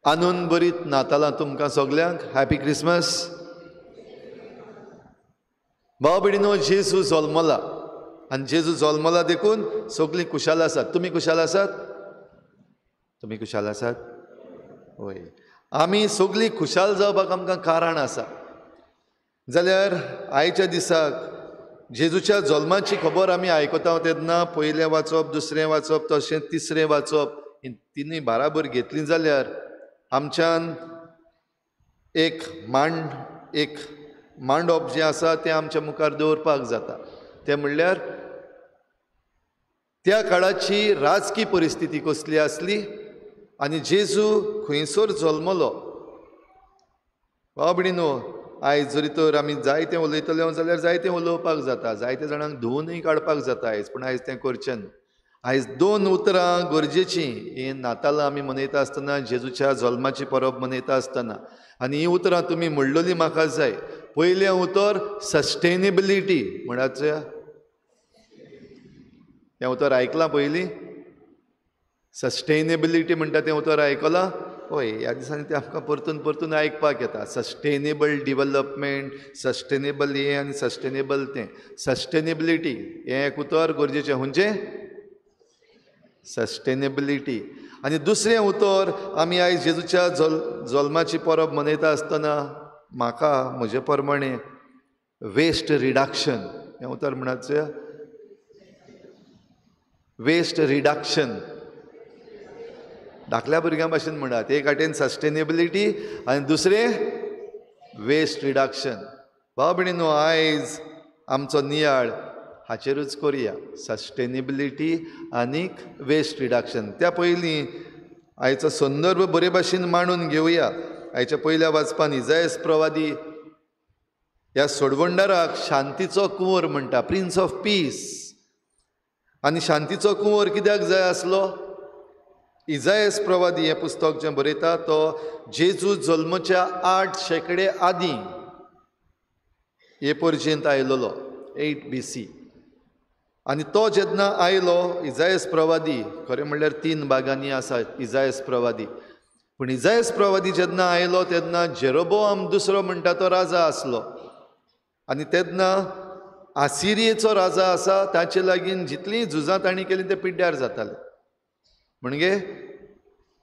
आनंद बरीत नातालां तुमकां सगल्यांक. Happy Christmas. भाव भयणीनो, जेजू जल्मला आनी जेजू जल्मला देखून सगळीं खुशाल आसात. तुमी खुशाल आसात? तुमी खुशाल आसात? वय, आमी सगळीं खुशाल जावपाक आमकां कारण आसा. जाल्यार आयच्या दिसाक जेजूच्या जल्माची खबर आमी आयकता तेन्ना पयलें वाचप, दुसरें वाचप, तशें तिसरें वाचप, ही तिनूय बाराबर घेतलीं जाल्यार आमच्यान एक मांडप जें आसा तें आमच्या मुखार दवरपाक जाता. तें म्हणल्यार त्या काळाची राजकी परिस्थिती कसली आसली आनी जेजू खंयसर जल्मलो. भाव भयणीनो, आयज जरी तर आमी जायतें उलयतले जाल्यार जायतें उलोवपाक जाता, जायते जाणांक धुवूनय काडपाक जाता आयज, पूण आयज तें करचें न्हू. आयज दोन उतरां गरजेचीं हीं नातालां आमी मनयता आसतना, जेजूच्या जल्माची परब मनयता आसतना, आनी हीं उतरां तुमी म्हणलेलीं म्हाका जाय. पयलें उतर सस्टेनेबिलिटी म्हणाचें, तें उतर आयकलां पयलीं? सस्टेनेबिलिटी म्हणटा तें उतर आयकलां? हय, ह्या दिसांनी तें आमकां परतून परतून आयकपाक येता. सस्टेनेबल डिवलपमेंट, सस्टेनेबल हें आनी सस्टेनेबल तें. सस्टेनेबिलिटी हें एक उतर गरजेचें. खंयचें? सस्टेनेबिलिटी. आनी दुसरें उतर आमी आयज जेजूच्या जल्माची परब मनयता आसतना म्हाका म्हजे प्रमाणे वेस्ट रिडक्शन हें उतर म्हणाचें. वेस्ट रिडक्शन धाकल्या भुरग्यां भाशेन म्हणात. एक वाटेन सस्टेनेबिलिटी आनी दुसरें वेस्ट रिडक्शन. भाव भयणीनो, आयज आमचो नियाळ हाचेरूच करुया, सस्टेनेबिलिटी आनीक वेस्ट रिडक्शन. त्या पयलीं आयचो संदर्भ बरे भाशेन मांडून घेवया. आयच्या पयल्या वाचपान इजायस प्रवादी ह्या सोडवणदाराक शांतीचो कुंवर म्हणटा, प्रिन्स ऑफ पीस. आनी शांतीचो कुंवर कित्याक जाय आसलो? इजायस प्रवादी हें पुस्तक जें बरयता तो जेजू जल्मच्या 8 शेंकडे आदीं हे परजेंत आयलेलो, 8 BC. आनी तो जेन्ना आयलो इजायस प्रवादी, खरें म्हणल्यार 3 भागांनी आसा इजायस प्रवादी, पूण इजायस प्रवादी जेन्ना आयलो तेन्ना जेरोबोआम दुसरो म्हणटा तो राजा आसलो आनी तेन्ना आसिरियेचो राजा आसा ताचे लागीं जितलीं झुजां तांणी केलीं ते पिड्ड्यार जाताले. म्हणजे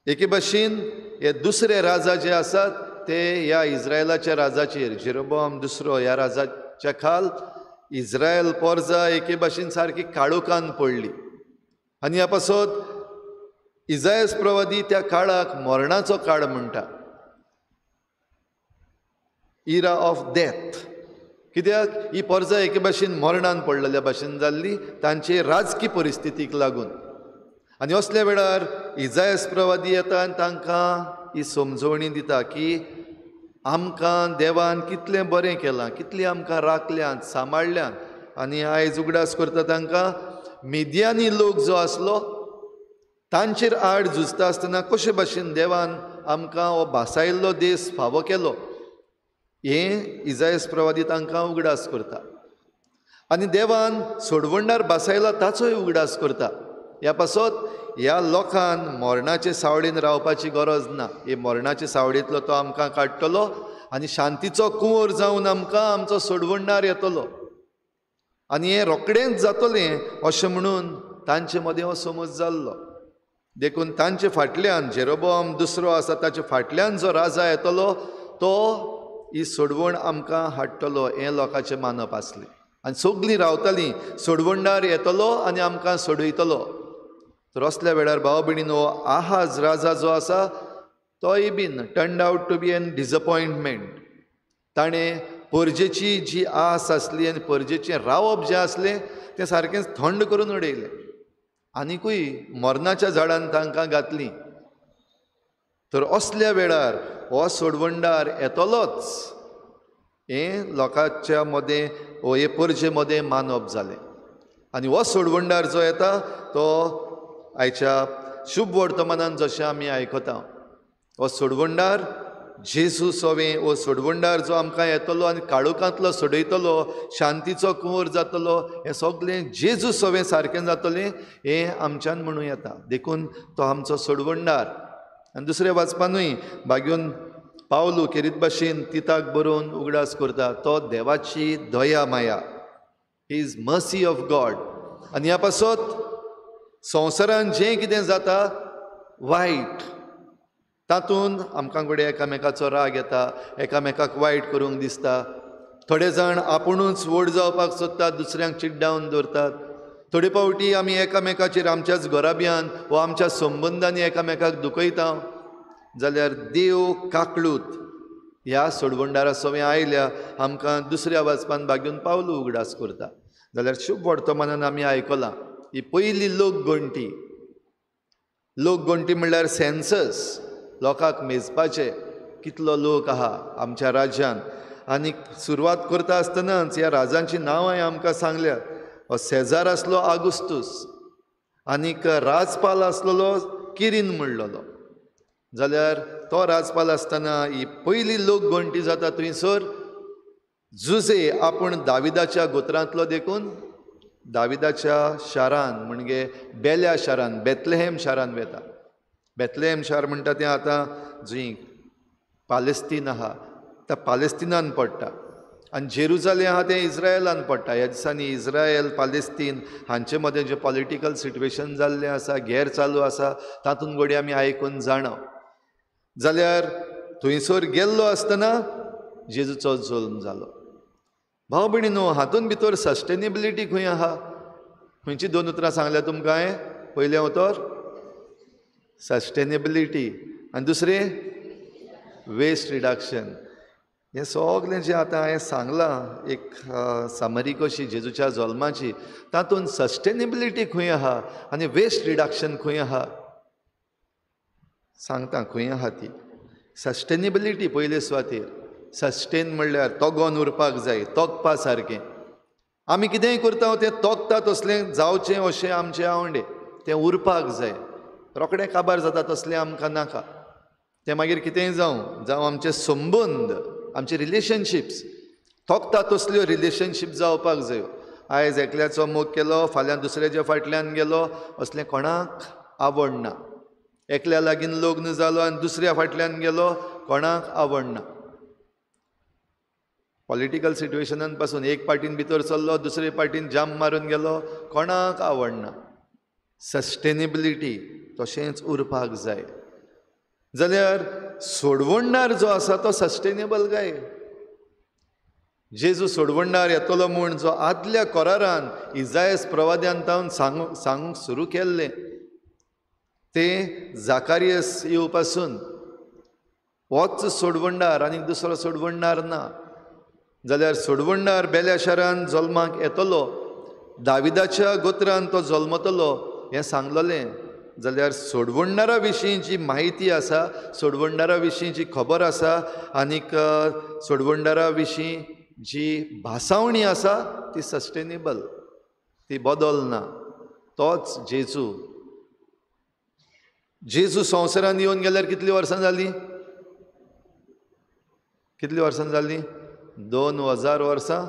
एके भाशेन हे दुसरे राजा जे आसात ते ह्या इस्रायलाच्या राजाचेर, जेरोबोआम दुसरो ह्या राजाच्या खाल इस्रायल पोरजा एके भाशेन सारकी काळोखान पडली. आनी ह्या पासत इजायस प्रवादी त्या काळाक मरणाचो काळ म्हणटा, इरा ऑफ डेथ. कित्याक ही पोरजा एके भाशेन मरणान पडलेल्या भाशेन जाल्ली तांचे राजकी परिस्थितीक लागून. आनी असल्या वेळार इजायस प्रवादी येता आनी तांकां ही समजवणी दिता की आमकां देवान कितलें बरें केलां, कितलें आमकां राखल्यांत, सांबाळ्ळ्यांत. आनी आयज उगडास करता तांकां मिदियानी लोक जो आसलो तांचेर आड झुजता आसतना कशे भाशेन देवान आमकां हो भासायल्लो देश फावो केलो हें इजायस प्रवादी तांकां उगडास करता. आनी देवान सोडवणदार भासायला ताचोय उगडास करता. ह्या पासत ह्या लोकान मरणाचे सावळेन रावपाची गरज ना. हे मरणाचे सावळेंतलो तो आमकां काडटलो आनी शांतीचो कुंवर जावन आमकां आमचो सोडवणदार येतलो आनी हें रोखडेंच जातलें अशें म्हणून तांचे मदें हो समज जाल्लो. देखून तांचे फाटल्यान जेरोबोआम दुसरो आसा ताचे फाटल्यान जो राजा येतलो तो ही सोडवण आमकां हाडटलो हें लोकांचें मानप आसलें. आनी सगळीं रावतालीं सोडवणदार येतलो आनी आमकां सोडयतलो. तर असल्या वेळार भाव भयणीनो, आहाज राजा जो आसा तोय बीन turned out to be an disappointment. ताणें परजेची जी आस आसली आनी परजेचें रावप जें आसलें तें सारकेंच थंड करून उडयलें आनिकूय मरणाच्या झाडान तांकां घातलीं. तर असल्या वेळार हो सोडवणदार येतलोच हें लोकांच्या मदें हो हे परजे मदें मानप जालें. आनी हो सोडवणदार जो येता तो आयच्या शुभ वर्तमानान जशें आमी आयकता, हो सोडवणदार जेजू सोवे, हो सोडवणदार जो आमकां येतलो आनी काळोखांतलो सोडयतलो, शांतीचो कुंवर जातलो, हें सगळें जेजू सोवे सारकें जातलें हें आमच्यान म्हणूं येता. देखून तो आमचो सोडवणदार. आनी दुसरें वाचपानूय बागेवन पावलू खेरीत भाशेन तिताक बरोवन उगडास करता, तो देवाची दया माया, he is mercy of God. आनी ह्या पासत संवसारान जें कितें जाता वायट, तातूंत आमकां घडये एकामेकाचो राग येता, एकामेकाक वायट करूंक दिसता. थोडे जाण आपुणूच व्हड जावपाक सोदतात, दुसऱ्यांक चिड्डावन दवरतात. थोडे फावटी आमी एकामेकाचेर आमच्याच घराब्यान वा आमच्या संबंदांनी एकामेकाक दुखयता. जाल्यार देव काकळूत ह्या सोडवणदारा सवें आयल्या आमकां दुसऱ्या वाचपान बागेवन पावलू उगडास करता. जाल्यार शुभ वर्तमानान आमी आयकलां ही पयली लोकगणती. लोकगणती म्हणल्यार सेन्सस, लोकांक मेजपाचें कितलो लोक आहा आमच्या राज्यान. आनी सुरवात करता आसतनाच ह्या राजांची नांवां आमकां सांगल्यात. हो सेजार आसलो आगुस्तूस, आनीक राजपाल आसलेलो किरीन म्हणलेलो. जाल्यार तो राजपाल आसतना ही पयली लोकगणती जाता थंयसर जुजे आपूण दाविदाच्या गोत्रांतलो देखून दाविदाच्या शारान म्हणजे बेल्या शारान, बेतलेहेम शारान वेता. बेतलेहेम शार म्हणटा तें आतां जंय पालेस्तीन आहा त्या पालेस्तिनान पडटा, आनी जेरुजालेम आहा तें इस्रायलान पडटा. ह्या दिसांनी इस्रायल पालेस्तीन हांचे मदें जें पॉलिटिकल सिट्युएशन जाल्लें आसा, गेर चालू आसा, तातूंत घडये आमी आयकून जाणा. जाल्यार थंयसर गेल्लो आसतना जेजूचो जल्म जालो. भाव भयणीनो, हातूंत भितर सस्टेनेबिलिटी खंय आहा? खंयची दोन उतरां सांगल्या तुमकां हांवें? पयलें उतर सस्टेनेबिलिटी आनी दुसरें वेस्ट रिडक्शन. हें सगलें जें आतां हांवें सांगलां एक समरी कशी जेजूच्या जल्माची, तातूंत सस्टेनेबिलिटी खंय आहा आनी वेस्ट रिडक्शन खंय आहा सांगता खंय आहा ती. सस्टेनेबिलिटी पयले सुवातेर. सस्टेन म्हणल्यार तोगोन उरपाक जाय, तोगपा सारकें. आमी कितेंय करता तें तोगता तसलें जावचें अशें आमचें आवंडे, तें उरपाक जाय. रोखडें काबार जाता तसलें आमकां नाका. तें मागीर कितेंय जावं, जावं आमचे संबंद, आमचे रिलेशनशिप्स तोगता तसल्यो रिलेशनशीप जावपाक जायो. आयज एकल्याचो मोग केलो, फाल्यां दुसऱ्याच्या फाटल्यान गेलो, असलें कोणाक आवडना. एकल्या लागीं लग्न जालो आनी दुसऱ्या फाटल्यान गेलो, कोणाक आवडना. पॉलिटिकल सिट्युएशनान पासून एक पार्टीन भितर सरलो, दुसरे पार्टीन जाम मारून गेलो, कोणाक आवडना. सस्टेनेबिलिटी तशेंच उरपाक जाय. जाल्यार सोडवणदार जो आसा तो सस्टेनेबल काय? जेजू सोडवणदार येतलो म्हूण जो आदल्या करारान इजायस प्रवाद्यान तावन सांगूंक सुरू केल्लें तें जाकारियस येवपासून होच सोडवणदार आनी दुसरो सोडवणदार ना. जाल्यार सोडवणदार बेल्या शारान जल्माक येतलो, दाविदाच्या गोत्रान तो जल्मतलो हें सांगलेलें. जाल्यार सोडवणदारा विशीं जी म्हायती आसा, सोडवणदारा विशीं जी खबर आसा आनीक सोडवणदारा विशीं जी भासावणी आसा ती सस्टेनेबल, ती बदलना. तोच जेजू. जेजू संवसारान येवन गेल्यार कितलीं वर्सां जालीं? कितलीं वर्सां जालीं? 2000 वर्सां.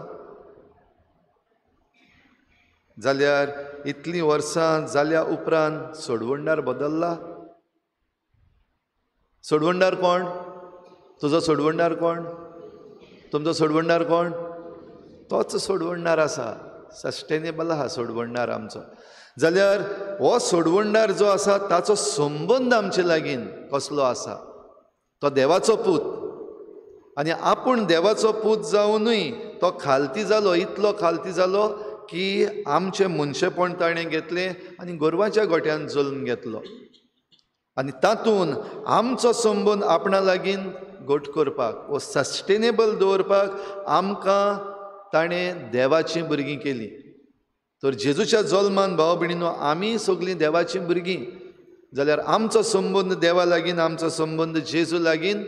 जाल्यार इतलीं वर्सां जाल्या उपरांत सोडवणदार बदल्ला? सोडवणदार कोण? तुजो सोडवणदार कोण? तुमचो सोडवणदार कोण? तोच सोडवणदार आसा. सस्टेनेबल आहा सोडवणदार आमचो. जाल्यार हो सोडवणदार जो आसा ताचो संबंद आमचे लागीं कसलो आसा? तो देवाचो पूत, आनी आपूण देवाचो पूत जावनूय तो खालती जालो, इतलो खालती जालो की आमचें मनशेपण ताणें घेतलें आनी गोरवाच्या गोट्यान जल्म घेतलो. आनी तातूंत आमचो संबंद आपणा लागीं घट करपाक वो सस्टेनेबल दवरपाक आमकां ताणें देवाचीं भुरगीं केलीं. तर जेजूच्या जल्मान भाव भयणीनो आमी सगळीं देवाचीं भुरगीं. जाल्यार आमचो संबंद देवा लागीं, आमचो संबंद जेजू लागीं.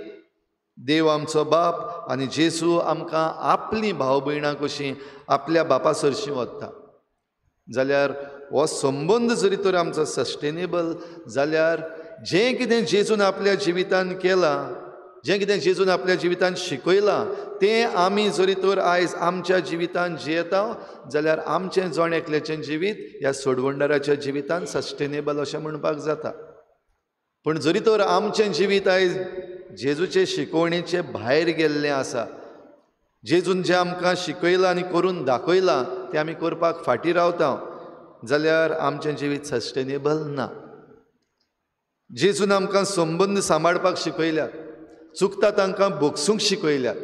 देव आमचो बाप आनी जेजू आमकां आपलीं भाव भयणां कशीं आपल्या बापा सरशीं वता. जाल्यार हो संबंद जरी तर आमचो सस्टेनेबल जाल्यार जें कितें जेजून आपल्या जिवितान केलां, जें कितें जेजून आपल्या जिवितान शिकयलां तें आमी जरी तर आयज आमच्या जिवितान जियेता जाल्यार आमचें जण एकल्याचें जिवीत ह्या सोडवणदाराच्या जिवितान सस्टेनेबल अशें म्हणपाक जाता. पूण जरी तर आमचें जिवीत आयज जेजूचे शिकवणेचे भायर गेल्लें आसा, जेजून जें आमकां शिकयलां आनी करून दाखयलां तें आमी करपाक फाटीं रावता जाल्यार आमचें जिवीत सस्टेनेबल ना. जेजून आमकां संबंद सांबाळपाक शिकयल्यात, चुकता तांकां भोगसूंक शिकयल्यात,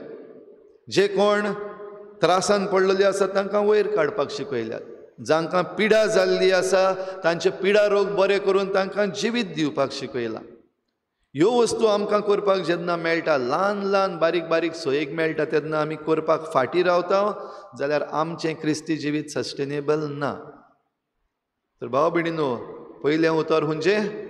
जे कोण त्रासान पडलेले आसा तांकां वयर काडपाक शिकयल्यात, जांकां पिडा जाल्ली आसा तांचे पिडा रोग बरे करून तांकां जिवीत दिवपाक शिकयलां. ह्यो वस्तू आमकां करपाक जेन्ना मेळटा, ल्हान ल्हान बारीक बारीक सोयेक मेळटा तेन्ना आमी करपाक फाटीं रावता जाल्यार आमचें क्रिस्ती जिवीत सस्टेनेबल ना. तर भाव भयणीनो, पयलें उतर खंयचें?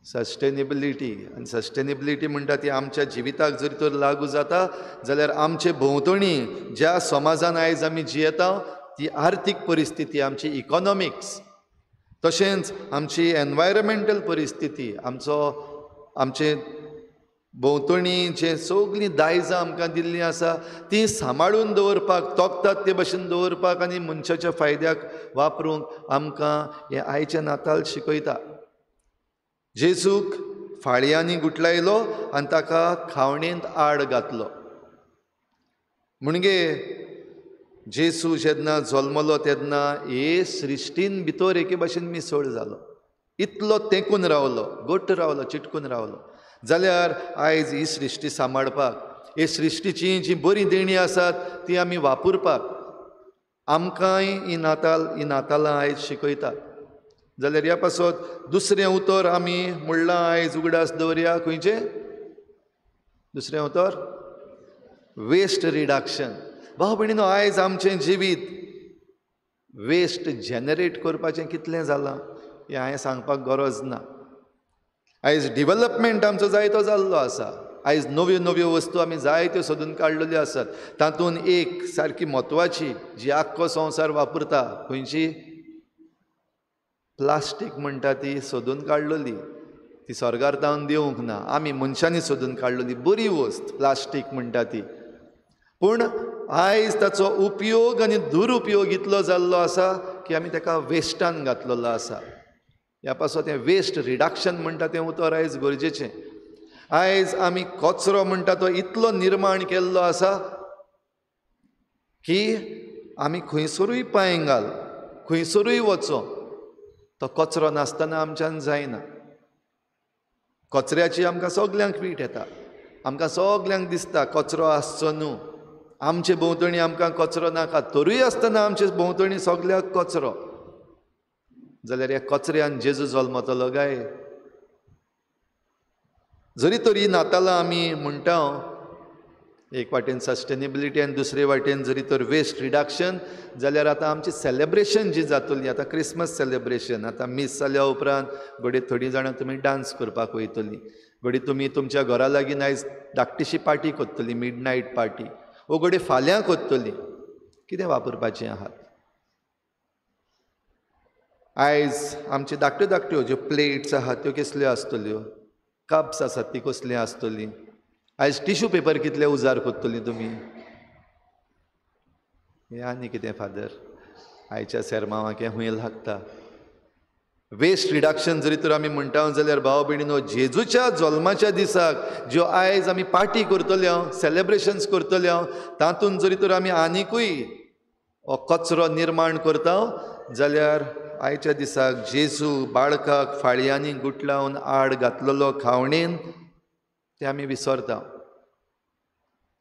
सस्टेनेबिलिटी. आनी सस्टेनेबिलिटी म्हणटा ती आमच्या जिविताक जरी तर लागू जाता जाल्यार आमचे भोंवतणी ज्या समाजान आयज आमी जियेता ती आर्थीक परिस्थिती, आमची इकॉनॉमिक्स, तशेंच आमची एनवायरमेंटल परिस्थिती, आमचो आमचे भोंवतणी जे सगळीं दायजां आमकां दिल्लीं आसा ती सांबाळून दवरपाक, तोखतात ते भशेन दवरपाक आनी मनशाच्या फायद्याक वापरूंक आमकां हें आयचें नाताल शिकयता. जेजूक फाळयांनी गुटलायलो आनी ताका खावणेंत आड घातलो. म्हणजे जेजू जेन्ना जल्मलो तेन्ना हे सृश्टीन भितर एके भशेन मिसळ जालो, इतलो तेंकून रावलो, घट्ट रावलो, चिटकून रावलो. जाल्यार आयज ही सृश्टी सांबाळपाक, हे सृश्टीची जी बरीं देणीं आसात ती आमी वापरपाक आमकांय ही नाताल, ही नातालां आयज शिकयता. जाल्यार ह्या पासत दुसरें उतर आमी म्हणलां आयज उगडास दवरया, खंयचें दुसरें उतर? Waste reduction. भाव भयणीनो, आयज आमचें जिवीत वेस्ट जनरेट करपाचें कितलें जालां हें हांवें सांगपाक गरज ना. आयज डिवलपमेंट आमचो जायतो जाल्लो आसा, आयज नव्यो नव्यो वस्तू आमी जायत्यो सोदून काडलेल्यो आसात. तातूंत एक सारकी म्हत्वाची जी आख्खो संवसार वापरता, खंयची? प्लास्टीक म्हणटा ती सोदून काडलेली, ती स्वर्गार तावन दिवंक ना, आमी मनशांनी सोदून काडलेली बरी वस्त प्लास्टीक म्हणटा ती. पूण आयज ताचो उपयोग आनी दुरुपयोग इतलो जाल्लो आसा की आमी ताका वेस्टान घातलेलो आसा. ह्या पासत हें वेस्ट रिडक्शन म्हणटा तें उतर आयज गरजेचें. आयज आमी कचरो म्हणटा तो इतलो निर्माण केल्लो आसा की आमी खंयसरूय पांय घाल, खंयसरूय वचो, तो कचरो नासतना आमच्यान जायना. कचऱ्याची आमकां सगल्यांक वीट येता, आमकां सगल्यांक दिसता कचरो आसचो न्हू, आमचे भोंवतणी आमकां कचरो नाका, तरूय आसतना आमचे भोंवतणी सगल्याक कचरो. जाल्यार ह्या कचऱ्यान जेजू जल्मतलो काय? जरी तरी नातालां आमी म्हणटा एक वाटेन सस्टेनेबिलिटी आनी दुसरे वाटेन जरी तर वेस्ट रिडक्शन, जाल्यार आतां आमची सेलेब्रेशन जी जातली, आतां क्रिसमस सेलेब्रेशन, आतां मीस जाल्या उपरांत घडये थोडीं जाणां तुमी डांस करपाक वयतलीं, घडये तुमी तुमच्या घरा लागीं आयज धाकटीशी पार्टी करतली, मिड नायट पार्टी, वो घडये फाल्यां करतली. कितें वापरपाचें आहात? आयज आमच्यो धाकट्यो धाकट्यो ज्यो प्लेट्स आहात त्यो कसल्यो आसतल्यो, कप्स आसात ती कसलीं आसतलीं, आयज टिश्यू पेपर कितले उजार करतलीं तुमी? हें आनी कितें फादर, आयच्या सेरमांवाक हें हुंय लागता. वेस्ट रिडक्शन जरी तर आमी म्हणटा जाल्यार भाव भयणीनो, जेजूच्या जल्माच्या दिसाक ज्यो आयज आमी पार्टी करतले, सेलेब्रेशन्स करतले, तातूंत जरी तर आमी आनिकूय हो कचरो निर्माण करता जाल्यार आयच्या दिसाक जेजू बाळकाक फाळयांनी गुटलावन आड घातलेलो खावणेन ते आमी विसरता.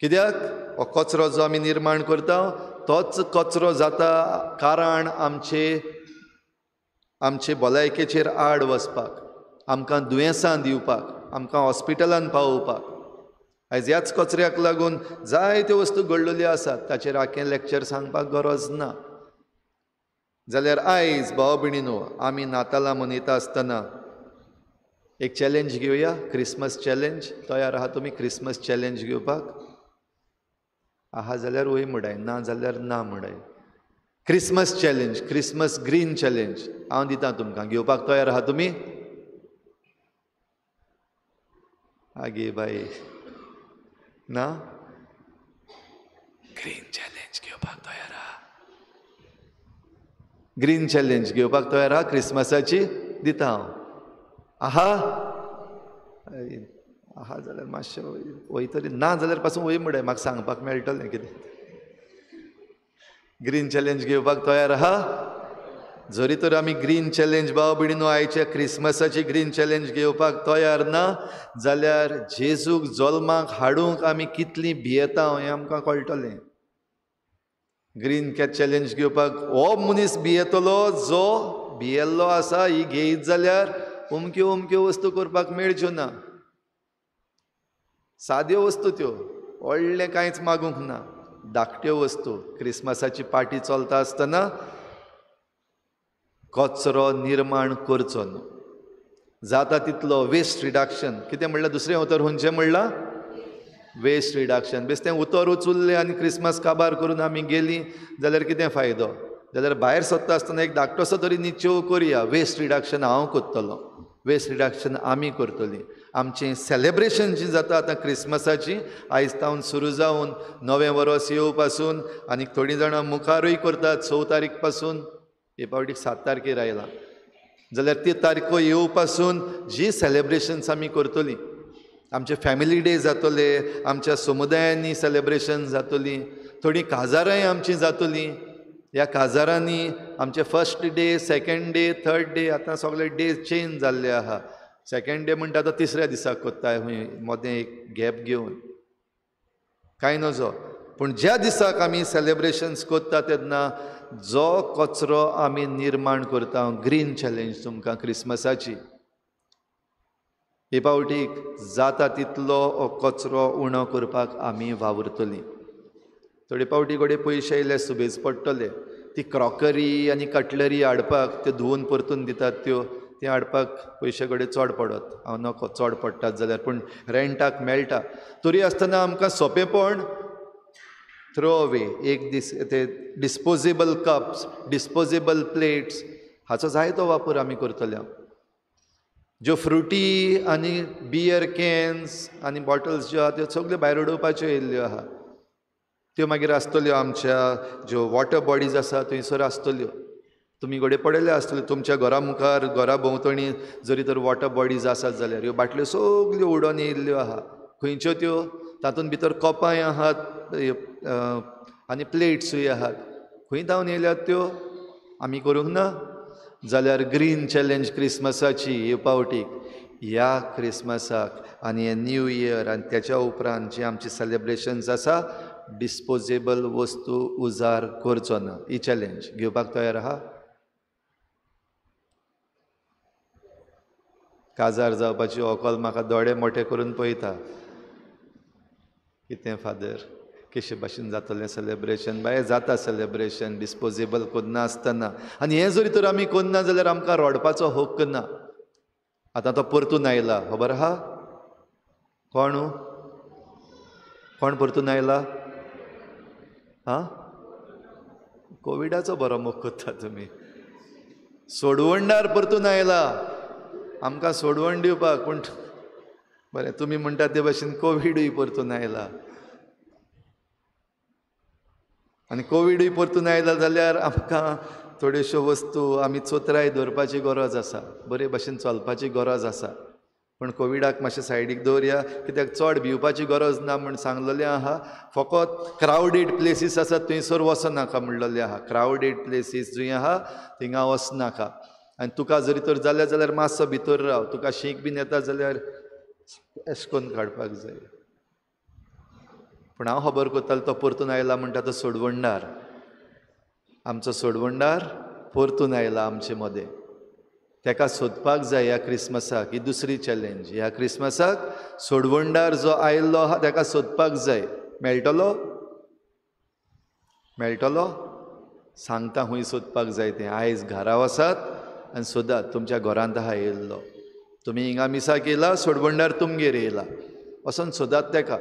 कित्याक? हो कचरो जो आमी निर्माण करता तोच कचरो जाता कारण आमचे आमचे भलायकेचेर आड वचपाक, आमकां दुयेंसां दिवपाक, आमकां हॉस्पिटलान पावोवपाक. आयज ह्याच कचऱ्याक लागून जायत्यो वस्तू घडलेल्यो आसात, ताचेर आख्खें लेक्चर सांगपाक गरज ना. जाल्यार आयज भाव भयणीनो, आमी नातालां मनयता आसतना एक चॅलेंज घेवया, क्रिसमस चॅलेंज. तयार आहा तुमी क्रिसमस चॅलेंज घेवपाक? आहा जाल्यार वय म्हणय, ना जाल्यार ना म्हणय. Christmas challenge, Christmas green challenge हांव दिता तुमकां, घेवपाक तयार आहा तुमी? आगे बाय, ना? ग्रीन चॅलेंज घेवपाक तयार आहा? ग्रीन चॅलेंज घेवपाक तयार आहा क्रिसमसाची? दिता हांव. आहा आहा जाल्यार मातशें वयतली, ना जाल्यार पासून वय म्हणलें म्हाका सांगपाक मेळटलें कितें. ग्रीन चॅलेंज घेवपाक तयार आहा? जरी तर आमी ग्रीन चॅलेंज भाव भयणीनो आयच्या क्रिसमसाची ग्रीन चॅलेंज घेवपाक तयार ना जाल्यार जेजूक जल्माक हाडूंक आमी कितली भियेता हें आमकां कळटलें. ग्रीन चॅलेंज घेवपाक हो मनीस भियेतलो जो भियेल्लो आसा ही घेयत जाल्यार अमक्यो अमक्यो वस्तू करपाक मेळच्यो ना. साद्यो वस्तू त्यो, व्हडलें कांयच मागूंक ना, धाकट्यो वस्तू. क्रिसमसाची पार्टी चलता आसतना कचरो निर्माण करचो न्हू, जाता तितलो वेस्ट रिडक्शन. कितें म्हणलां दुसरें उतर खंयचें म्हणलां? Waste reduction. बेश्टें उतर उचुल्लें आनी क्रिसमस काबार करून आमी गेलीं जाल्यार कितें फायदो? जाल्यार भायर सरता आसतना एक धाकटोसो तरी निश्चेव करया, वेस्ट रिडक्शन हांव करतलो, वेस्ट रिडक्शन आमी करतलीं. आमचें सेलेब्रेशन जी जाता आतां क्रिसमसाची आयज तावन सुरू जावन नवें वर्स येवपासून, आनी थोडीं जाणां मुखारूय करतात 6 तारीख पासून, हे पावटीक 7 तारखेर आयलां जाल्यार ती तारखो येवपासून जी सेलेब्रेशन्स आमी करतलीं, आमचे फॅमिली डे जातले, आमच्या समुदायांनी सेलेब्रेशन जातलीं, थोडीं काजारांय आमचीं जातलीं. ह्या काजारांनी आमचे first day, second day, third day, आतां सगळे डे चेंज जाल्ले आहा. सेकेंड डे म्हणटा आतां तिसऱ्या दिसाक करता, खंय मदें एक गॅप घेवन, कांय नजो. पूण ज्या दिसाक आमी सेलेब्रेशन्स करता तेन्ना जो कचरो आमी निर्माण करता, ग्रीन चॅलेंज तुमकां क्रिसमसाची हे पावटीक जाता तितलो कचरो उणो करपाक आमी वावुरतलीं. थोडे पावटी घडये पयशे आयले सुबेज पडटले, ती क्रॉकरी आनी कटलरी हाडपाक, त्यो धुवून परतून दितात त्यो, तें हाडपाक पयशे घडये चड पडत, हांव नको चड पडटात जाल्यार, पूण रेंटाक मेळटा. तरी आसतना आमकां सोंपेपण थ्रो अवे, एक दीस ते डिस्पोजेबल कप्स, डिस्पोजेबल प्लेट्स हाचो जायतो वापर आमी करतले. ज्यो फ्रुटी आनी बियर कॅन्स आनी बॉटल्स ज्यो आहा त्यो सगल्यो भायर उडोवपाच्यो येयल्ल्यो आहा, त्यो मागीर आसतल्यो आमच्या ज्यो वॉटर बॉडीज आसा थंयसर आसतल्यो. तुमी घडये पळयल्यो आसतल्यो तुमच्या घरा मुखार, घरा भोंवतणी जरी तर वॉटर बॉडीज आसात जाल्यार ह्यो बाटल्यो सगल्यो उडोवन येयल्ल्यो आहा. खंयच्यो त्यो? तातूंत भितर कपांय आहात आनी प्लेट्सूय आहात. खंय धांवन येयल्यात त्यो? आमी करूंक ना जाल्यार ग्रीन चॅलेंज क्रिसमसाची हे पावटीक, ह्या क्रिसमसाक आनी हे न्यू इयर आनी त्याच्या उपरांत जी आमची सेलेब्रेशन्स आसा, डिस्पोजेबल वस्तू उजार करचो ना. ही चॅलेंज घेवपाक तयार आहा? काजार जावपाची व्हंकल म्हाका दोळे मोठे करून पळयता, कितें फादर कशे भाशेन जातलें सेलेब्रेशन? बाये जाता सेलेब्रेशन डिस्पोजेबल करना आसतना. आनी हें जरी तर आमी करना जाल्यार आमकां रडपाचो हक्क ना. आतां तो परतून आयला, खबर आहा? कोण कोण परतून आयला? आं, कोविडाचो बरो मोग करता तुमी. सोडवणदार परतून आयला आमकां सोडवण दिवपाक. पूण बरें, तुमी म्हणटा ते भाशेन कोविडूय परतून आयला. आनी कोविडूय परतून आयला जाल्यार आमकां थोड्योश्यो वस्तू आमी चोत्राय दवरपाची गरज आसा, बरे भाशेन चलपाची गरज आसा. पूण कोविडाक मातशें सायडीक दवरया, कित्याक चड भिवपाची गरज ना म्हूण सांगलेलें आहा. फकत क्रावडेड प्लेसीस आसा थंयसर वचनाका म्हणलेलें आहा. क्रावडेड प्लेसीस जंय आहा थिंगा वचनाका. आनी तुका जरी तर जाल्यार जाल्यार मातसो भितर राव, तुका शीक बीन येता जाल्यार एश कोन्न काडपाक जाय. पूण हांव खबर करतालो तो परतून आयला म्हणटा तो सोडवणदार, आमचो सोडवणदार परतून आयला आमचे मदें. तेका सोदपाक जाय ह्या क्रिसमसाक. ही दुसरी चॅलेंज, ह्या क्रिसमसाक सोडवणदार जो आयिल्लो आहा तेका सोदपाक जाय. मेळटलो? मेळटलो? सांगता खंय सोदपाक जाय तें. आयज घरा वसात आनी सोदात, तुमच्या घरांत आहा येयल्लो. तुमी हिंगा मिसाक येयला, सोडवणदार तुमगेर येयला, वचोन सोदात तेका.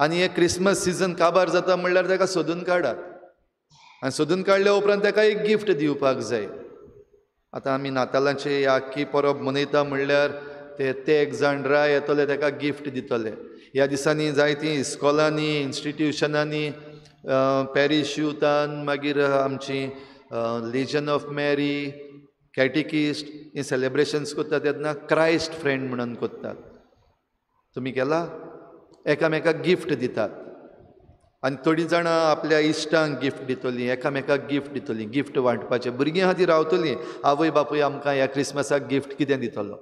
आनी हें क्रिसमस सिजन काबार जाता म्हणल्यार तेका सोदून काडात. आनी सोदून काडल्या उपरांत तेका एक गिफ्ट दिवपाक जाय. आतां आमी नातालांची आख्खी परब मनयता म्हणल्यार ते एक जाण राय येतले तेका गिफ्ट दितले. ह्या दिसांनी जायतीं इस्कॉलांनी, इन्स्टिट्युशनांनी, पॅरीश युथान, मागीर आमची लिजन ऑफ मॅरी, कॅटिकिस्ट, हें सेलेब्रेशन्स करता तेन्ना क्रायस्ट फ्रेंड म्हणून करतात. तुमी केला? एकामेकाक गिफ्ट दितात आनी थोडीं जाणां आपल्या इश्टांक गिफ्ट दितलीं, एकामेकाक गिफ्ट दितलीं. गिफ्ट वांटपाचें भुरगीं आहा ती रावतलीं, आवय बापूय आमकां ह्या क्रिसमसाक गिफ्ट कितें दितलो.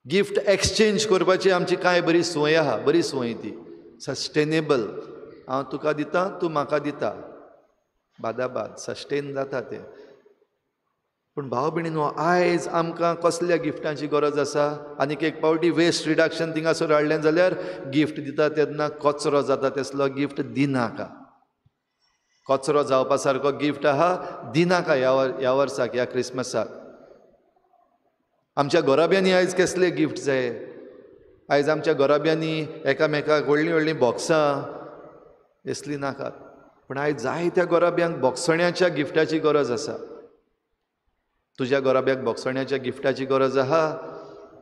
गिफ्ट एक्सचेंज करपाची आमची कांय बरी संवय आहा, बरी संवय ती सस्टेनेबल. हांव तुका दिता, तूं म्हाका दिता, बादाबाद सस्टेन जाता तें. पूण भाव भयणीनो, आयज आमकां कसल्या गिफ्टांची गरज आसा? आनीक एक पावटी वेस्ट रिडक्शन थिंगासर हाडलें जाल्यार गिफ्ट दिता तेन्ना कचरो जाता तसलो गिफ्ट दिनाका. कचरो जावपा सारको गिफ्ट आहा दिनाका ह्या वर्साक, ह्या क्रिसमसाक. आमच्या घराब्यांनी आयज कसले गिफ्ट जाय? आयज आमच्या घराब्यांनी एकामेकाक व्हडलीं व्हडलीं बॉक्सां असलीं नाकात, पूण आयज जायत्या घराब्यांक बोगसण्याच्या गिफ्टाची गरज आसा. तुज्या घराब्याक बोगसण्याच्या गिफ्टाची गरज आहा.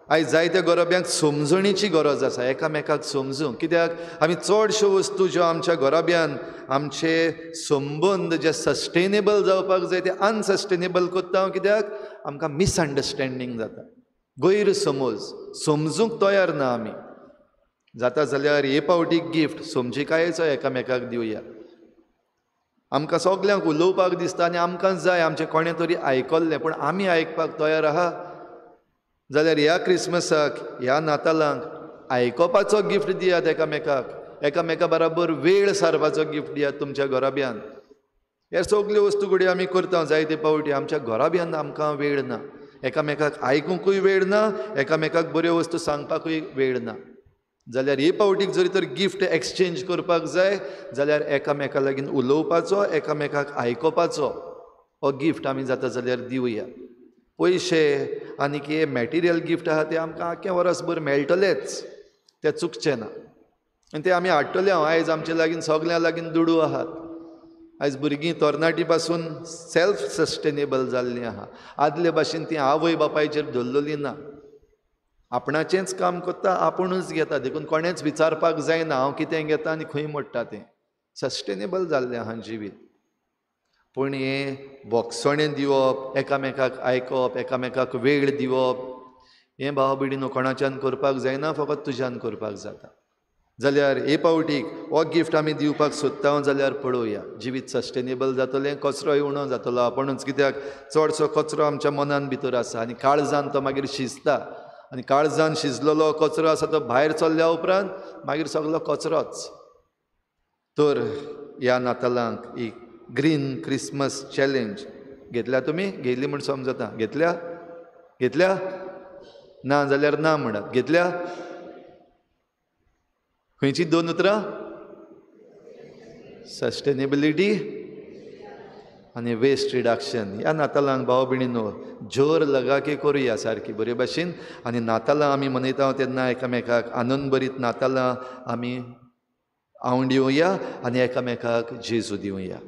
आयज जायत्या घराब्यांक समजणीची गरज आसा, एकामेकाक समजूंक. कित्याक आमी चडश्यो वस्तू ज्यो आमच्या घराब्यान आमचे संबंद जे सस्टेनेबल जावपाक जाय ते अनसस्टेनेबल करता. कित्याक आमकां मिसअंडरस्टँडींग जाता, गैरसमज, समजूंक तयार ना आमी. जाता जाल्यार हे पावटी गिफ्ट समजिकायेचो एकामेकाक दिवया. आमकां सगल्यांक उलोवपाक दिसता आनी आमकां जाय आमचें कोणें तरी आयकल्लें, पूण आमी आयकपाक तयार आहा जाल्यार ह्या क्रिसमसाक, ह्या नातालांक आयकोपाचो गिफ्ट दियात एकामेकाक, एकामेका बराबर वेळ सारपाचो गिफ्ट दियात तुमच्या घराब्यान. ह्या सगल्यो वस्तू घडये आमी करता जायते पावटी, आमच्या घराब्यान आमकां वेळ ना, एकामेकाक आयकुंकूय वेळ ना, एकामेकाक बऱ्यो वस्तू सांगपाकूय वेळ ना. जाल्यार हे पावटीक जरी तर गिफ्ट एक्सचेंज करपाक जाय जाल्यार एकामेका लागीं उलोवपाचो, एकामेकाक आयकोपाचो हो गिफ्ट आमी जाता जाल्यार दिवया. पयशे आनी हे मॅटिरियल गिफ्ट आहा ते आमकां आख्खें वर्सभर मेळटलेच, ते चुकचे ना आनी ते आमी हाडटले. हांव आयज आमचे लागीं सगल्यां लागीं दुडू आहात. आयज भुरगीं तरणाटी पासून सेल्फ सस्टेनेबल जाल्लीं आहा. आदले भाशेन ती आवय बापायचेर धरलेली ना, आपणाचेंच काम करता, आपुणूच घेता, देखून कोणेंच विचारपाक जायना हांव कितें घेता आनी खंय मोडटा तें. सस्टेनेबल जाल्लें आहा जिवीत. पूण हें बोगसणें दिवप, एकामेकाक आयकप, एकामेकाक वेळ दिवप, हें भाव भयणीनो कोणाच्यान करपाक जायना, फकत तुज्यान करपाक जाता. जाल्यार हे पावटीक हो गिफ्ट आमी दिवपाक सोदता जाल्यार पळोवया जिवीत सस्टेनेबल जातलें, कचरोय उणो जातलो आपुणूच. कित्याक चडसो कचरो आमच्या मनान भितर आसा आनी काळजान तो मागीर शिजता, आनी काळजान शिजलेलो कचरो आसा तो भायर चल्ल्या उपरांत मागीर सगलो कचरोच. तर ह्या नातालांक एक ग्रीन क्रिसमस चॅलेंज घेतल्या तुमी? घेतली म्हूण समजता. घेतल्या? घेतल्या ना जाल्यार ना म्हणत. घेतल्या? खंयची दोन उतरां? सस्टेनेबिलिटी आनी वेस्ट रिडक्शन. ह्या नातालांक भाव भयणीनो जोर लगाके करुया सारकी बरे भाशेन. आनी नातालां आमी मनयता तेन्ना एकामेकाक आनंदभरीत नातालां आमी आवड दिवया आनी एकामेकाक जेजू दिवया.